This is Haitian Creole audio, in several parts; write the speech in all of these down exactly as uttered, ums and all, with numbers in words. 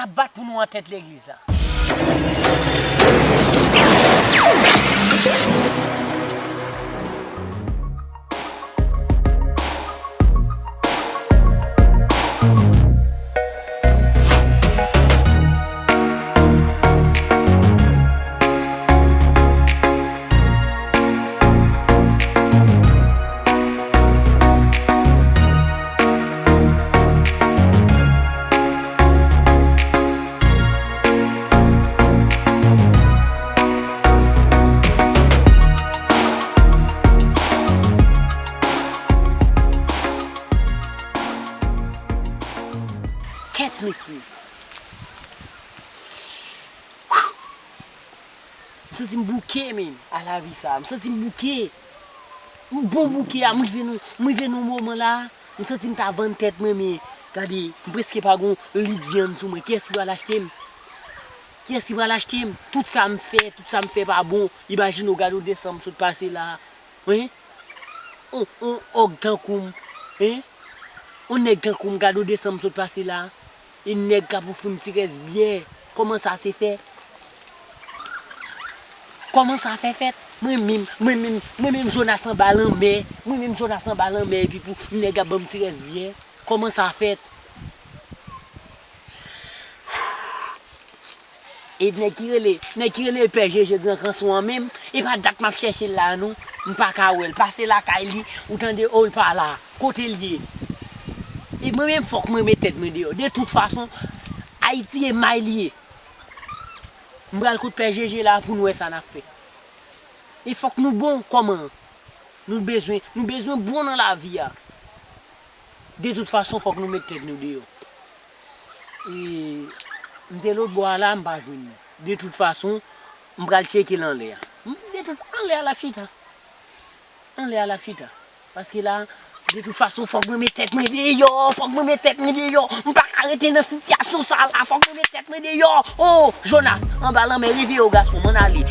Ap bat pou nou an tèt legliz la. Kèt, mesye. M santi m bouke, men, a lavi sa. M santi m bouke. M bon bouke a, m rive nan, m rive nan moman la, m santi m ta vann tèt mwen, men gade, m prèske pa gon lit vyann sou mwen. Kiyès ki pral achte m? Kiyès ki pral achte m? Tout sa m fè, tout sa m fè pa bon. Imajine w, gade w de san m sot pase la. Wi. On, on òg tankou m, hein? On nèg tankou m, gade w de san m sot pase la. E nèg k ap ofri m ti rès byè. Kòman sa se fè? Kòman sa fè fèt? Mwen menm, mwen menm, mwen menm Jonas anba lanmè. Mwen menm Jonas anba lanmè epi pou nèg ap ban m ti rès byè. Kòman sa fèt? E nèg ki rele, nèg ki rele Pè Jeje Gran Kanson an menm, e pa dat m ap chèche l la non. M pa ka wè l. Pase lakay li, ou tande, o, l pa la. Kote l ye? E mwen menm, fòk mwen met tèt mwen deyò. De tout fason, Ayiti e may li ye. M pral kot Pè Jeje la pou n wè sa n ap fè. E fòk nou bon kòman? Nou bezwen, nou bezwen bon nan lavi a. De tout fason, fòk nou met tèt nou deyò. E m te lòt bò a la, m pa jwenn li. De tout fason, m pral tcheke l anlè a. M, de tout, anlè a l ap chita. Anlè a l ap chita. Paske la, de tout fason, fòk mwen met tèt mwen deyò, fòk mwen met tèt mwen deyò. M pa ka rete nan sitiyasyon sa la, fòk mwen met tèt mwen deyò. O, Jonas, anba lanmè, reveye w, gason, m ann ale.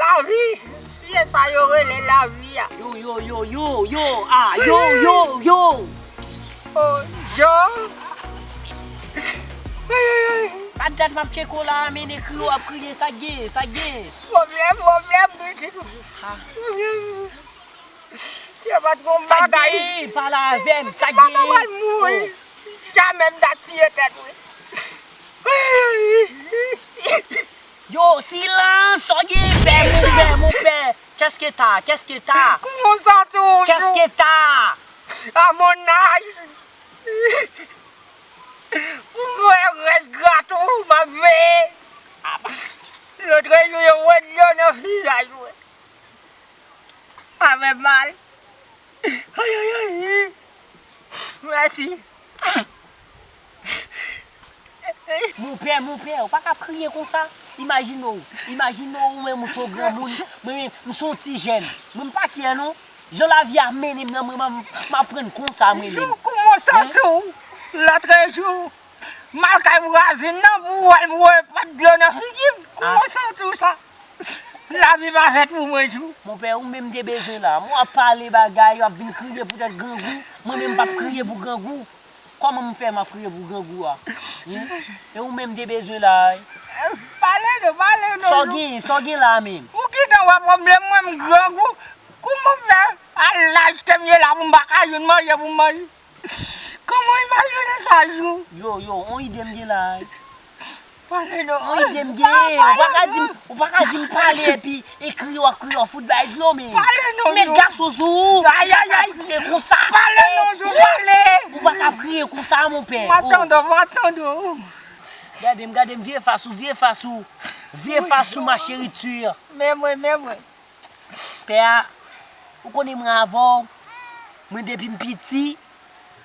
Lavi, se sa yo rele lavi a. Yo, yo, yo, yo, yo, ah, yo, yo, yo. Oh, Joe. Ay, ay, ay. Pa dat m ap tcheke w la, men ekri w ap kriye, sa k gen, sa k gen. Pwoblèm, pwoblèm, pitit. Ah. Pwoblèm. Si yo pa t gon bagay, pale avè m, sa gen? Papa pral mouri. Jamè m ta tiye tèt mwen. Yo, silans, sa gen, pè, mon pè, mon pè. Qu'est-ce que t'as? Qu'est-ce que t'as? Kòman w santi w? Qu'est-ce que t'as? A mon âge. Pou m wè rès grato, m ap veye. Lòt jou, yo wè dlo nan vizaj mwen. Sa fè mal. Ay, ay, ay. Mèsi. Monpè, monpè, ou pa ka ap kriye konsa. Imajine w, imajine w, ou menm, ou se yon granmoun, mwen menm, m se yon ti jèn. Mwen, m pa kyè non. Jan lavi a mennen m nan, mwen, m, m aprann konsa, mwen menm. Jou, kòman w santi w? Lòtrejou, m al kay vwazen nan pou wè l, m wè pa t dlo nan figi m. Kòman w santi w sa? Lavi pa fèt pou mwen tou. Monpè, ou menm te bezwen la. Mwen w ap pale bagay, w ap vin kriye poutèt grangou. Mwen menm m p ap kriye pou grangou. Kòman m fè m ap kriye pou grangou a? Hen? E ou menm te bezwen la, wi. Pale non, pale non. Sa w gen, sa w gen la menm? Ou gentan wè pwoblèm mwen, m grangou. Kòman m fè? A laj ke m ye la, pou m pa ka jwenn manje pou m manje. Kòman w imajine sa, Jou? Yo, yo, on ide m gen la, wi. Pale non. Mwen, ide m gen, ou pa ka di m, ou pa ka di m pale epi e kriye w ap kriye, w ap fout bay dlo, men. Pale non, Jou. Met gason sou ou. Ay, ay, ay. Ou pa ka kriye konsa. Pale non, Jou, pale. Ou pa ka kriye konsa, monpè. M ap tande w, m ap tande w. Gade m, gade m, vye fas ou, vye fas ou. Vye fas ou, ma chérie, tu. Men mwen, men mwen. Pè a, ou konnen mwen avè w, mwen depi m piti,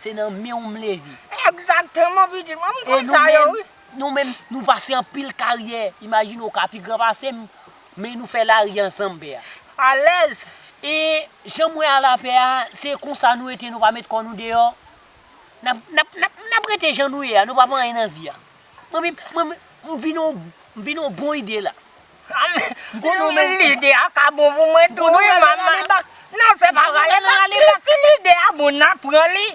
se nan men w m leve. Egzakteman, pitit mwen, m konn sa yo, wi. E nou menm, nou menm, nou pase anpil karyè. Imajine w ka pi gran pase m, men nou fè lari ansanm, pè a. Alèz. E jan m wè a la, pè a, se konsa nou rete, nou pa met kò nou deyò. N ap, n ap, n ap, n ap rete jan nou ye a, nou p ap anyen nan vi a. Mwen menm, mwen menm, m vin yon, m vin yon bon ide la. M konnen w menm. Lide a ka bon pou mwen tou, wi, manman. Non, se pa rale bak. Si, si lide a bon, n ap pran li.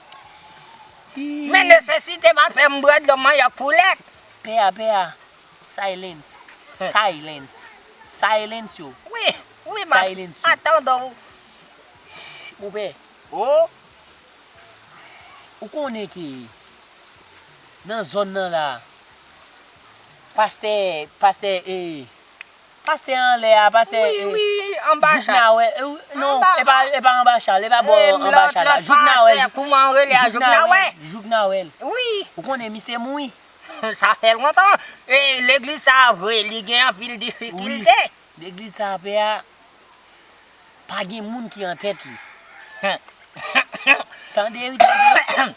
Men nesesite pa fè m bwè dlo manyòk poulèt. Pè a, pè a. Silence. Silence. Silence yo. Wi, wi, m ap atann w. Silence yo. Monpè. Oh. Ou konnen ke nan zòn nan la, pastè, pastè, e, pastè anlè a, pastè, wi, e, wi, anba Jouk Nawèl, e, wi, non, e pa, e pa anba Chal, e pa bò anba Chal la. Jouk Nawèl, Jouk Nawèl, Jouk Nawèl. Wi. Ou konnen misye mouri. Sa fè lontan. E, legliz sa a vre, li gen anpil difikilte. Wi. Legliz sa a, pè a, pa gen moun ki an tèt li. Tande, wi, tande.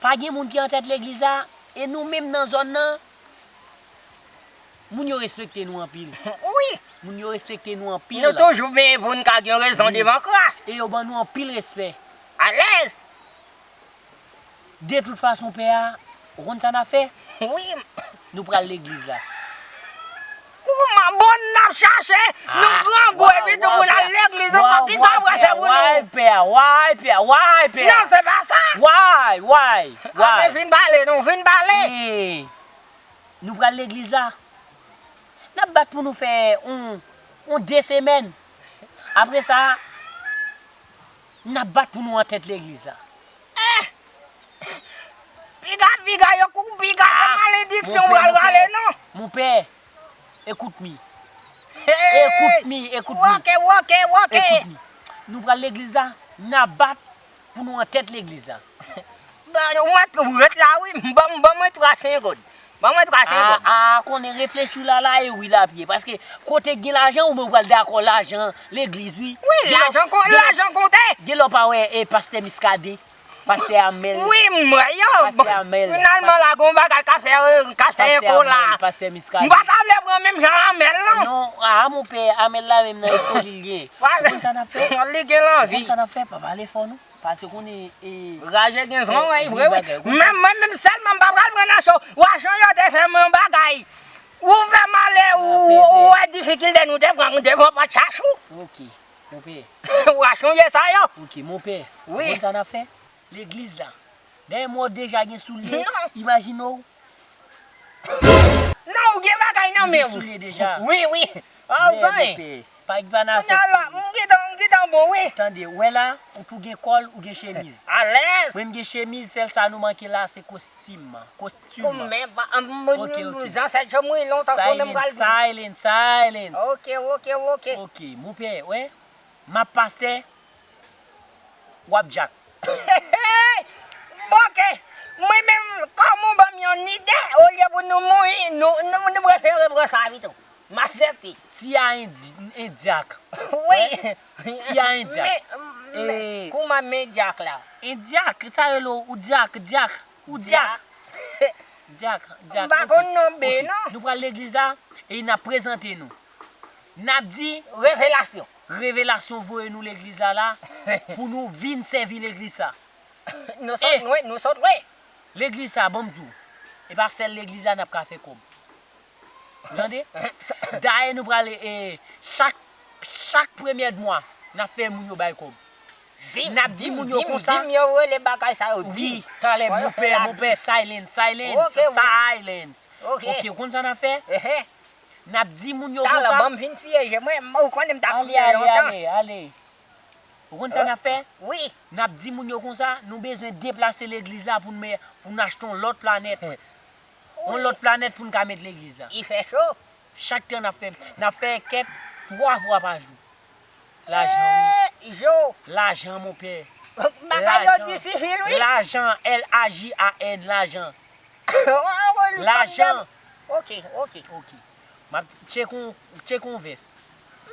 Pa gen moun ki an tèt legliz la, e nou menm nan zòn nan, moun yo respekte nou anpil. Wi. Moun yo respekte nou anpil. Nou toujou benyen pou n ka gen rezon devan Kras. E yo ban nou anpil respè. Alèz. De tout fason, pè a, ou konn sa n ap fè? Wi. Nou pral legliz la. Kouman bon n ap chache? Nou grangou epi tou pou n al legliz ankò, kisa w pral fè pou nou? Why, pè a, why, pè a, why, pè a? Non, se pa sa. Why, why, why? A, men vin pale, non, vin pale. Nou pral legliz la. N ap bat pou nou fè on, on de semèn. Apre sa, n ap bat pou nou an tèt legliz la. Eh! Piga, piga, yo kou piga, se malediksyon pral rale, non? Monpè, écoute me. Écoute me, écoute me. Woke, woke, woke. Écoute me. Nou pral legliz la, n ap bat pou nou an tèt legliz la. Ba, ou mèt, ou ret la, wi. Ban, ban mwen twa sen goud. Ban mwen twa sen goud. A, a, konnen reflechi w la, la, e wi l ap ye. Paske kote gen lajan, ou menm ou pral dakò lajan legliz, wi. Wi, lajan kon, lajan konte. Gen lè w pa wè, e, pastè Miskaden, pastè Amèl. Wi, m wè yo. Pastè Amèl. Finalman, la, gon bagay ka fè, ka fè enko la. Pastè Amèl, pastè Miskaden. M pa ta vle pran menm jan Amèl, non. Non, a, monpè, Amèl la menm nan, e foli l gen. Ou konn sa n ap fè? Li gen lanvi. Ou konn sa n ap fè? Pa pale fò, non. Paske konnen, e, raje gen zon, wi, vre, wi. Men mwen menm sèlman m pa pral pran nan cho. Wachon yo te fè mwen yon bagay. Ou fè m ale, ou, ou wè difikilte nou te pran devan pòt chach ou. Ok, monpè. Wachon ye sa yo. Ok, monpè. Wi. Ou konn sa n ap fè? Legliz la. Dèyè mwen w deja gen soulye. Imajine w. Non, ou gen bagay nan men w. Ou gen soulye deja. Wi, wi. Ah, ou gen. Pa, pa n a fè sa. M gentan, m gentan bon, wi. Tande, ou wè la, ou tou gen kòl, ou gen chemiz. Alèz. Mwen, m gen chemiz, sèl sa nou manke la, se kostim. Kostim. Ok, ok. Zansèt yo mouri lontan, konnen m pral vin. Silence, silence, silence. Ok, ok, ok. Ok, monpè, wè. M ap pastè. W ap djak. Ok. Mwen menm, kòm ou ban m yon ide, olye pou nou mouri, nou, nou, nou prefere pran sa pito. M aksepte. Ti a en di-, en dyak. Wi. Ti a en dyak. Men, men, kouman men dyak la? En dyak, sa rele w dyak, dyak. Ou dyak. Dyak, dyak. M pa konn non B, non. Nou pral legliz la e n ap prezante nou. N ap di revelasyon. Revelasyon voye nou legliz la la pou nou vin sèvi legliz sa. Nou sot lwen, nou sot lwen. Legliz sa, ban m di w, e pa sèl legliz la n ap ka fè kòb. Ou tande? Dayè nou prale, e, chak, chak premyè dmwa, n ap fè moun yo bay kòb. N ap di moun yo konsa. Di m yo rele bagay sa yo, di m. Wi, talè, monpè, monpè, silence, silence, silence. Ok, ou konn sa n ap fè? N ap di moun yo konsa. Talè, ban m fin siyeje mwen, ou konnen m t ap kriye lontan. Ale, ale, ale. Ou konn sa n ap fè? Wi. N ap di moun yo konsa, nou bezwen deplase legliz la pou n, pou n achte yon lòt planèt. Yon lòt planèt pou n ka met legliz la. I fè cho. Chak tan n ap fè, n ap fè enkèt twa fwa pa jou. Lajan, wi. Eh, Jo. Lajan, monpè. Bagay yo difisil, wi. Lajan, L A J A N, lajan. Lajan. Ok, ok. Ok. M ap tcheke yon, tcheke yon vès.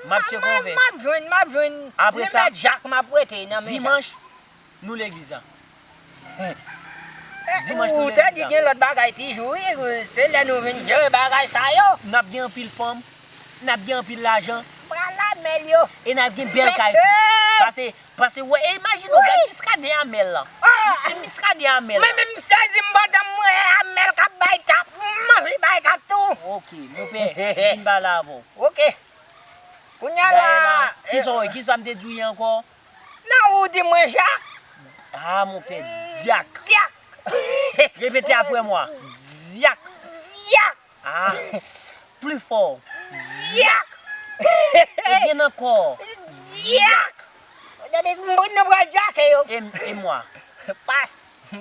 M ap tcheke yon vès. M ap jwenn, m ap jwenn. Apre sa, nimè djak m ap prete nan men Djak. Dimanch, nou legliz la. Dimanch, nou legliz la. Ou te di gen lòt bagay toujou, wi. Se lè nou vin jere bagay sa yo. N ap gen anpil fanm. N ap gen anpil lajan. Pral Amèl yo. E n ap gen bèl kay tou. Pase, pase, wè, e imajine w, gad Miskaden Amèl lan. Misye Miskaden Amèl lan. Mwen menm m sezi m pandan m wè Amèl k ap bay tap. M anvi ba Ok, monpè, m vin pale avè w. Ok. Kounye a la, Dayè la, kisa w, kisa m te di w ye ankò? Non, ou di mwen Jak. Ah, monpè, dyak. Dyak. Repete apre mwa. Dyak. Dyak. Ah, pli fò. Dyak. E gen ankò. Dyak. Gade, moun nan pral djake yo. E, e mwa. Pas.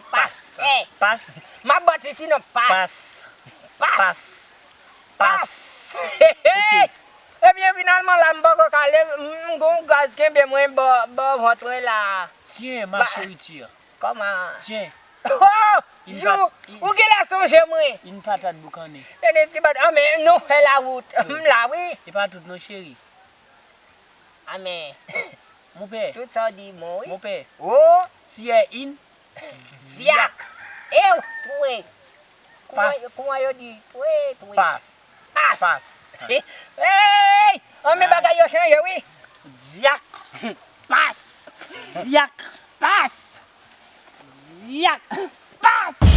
Pas. Eh. Pas. M ap bat isi non, pas. Pas. Pas. Pas. Ebyen, finalman, la, m poko kale, m gon gaz kenbe mwen bò, bò vant mwen la. Tiens, ma chérie, tiens. Kòman? Tiens. Oh! Jou, ou genlè sonje mwen. Une patate boucannée. Tande, Skibat, ah, men nou fè la wout. M la, wi. E pa tout, non, cheri. Ah, men. Monpè. Tout sa w di bon, wi. Monpè. Oh! Tiens, une. Dyak. Ew, twe. Kouman, kouman yo di? Twe, twe. Pas. Pas. Pas. Hey! An men bagay yo chanje, wi. Dyak. Pas. Dyak. Pas. Dyak. Pas.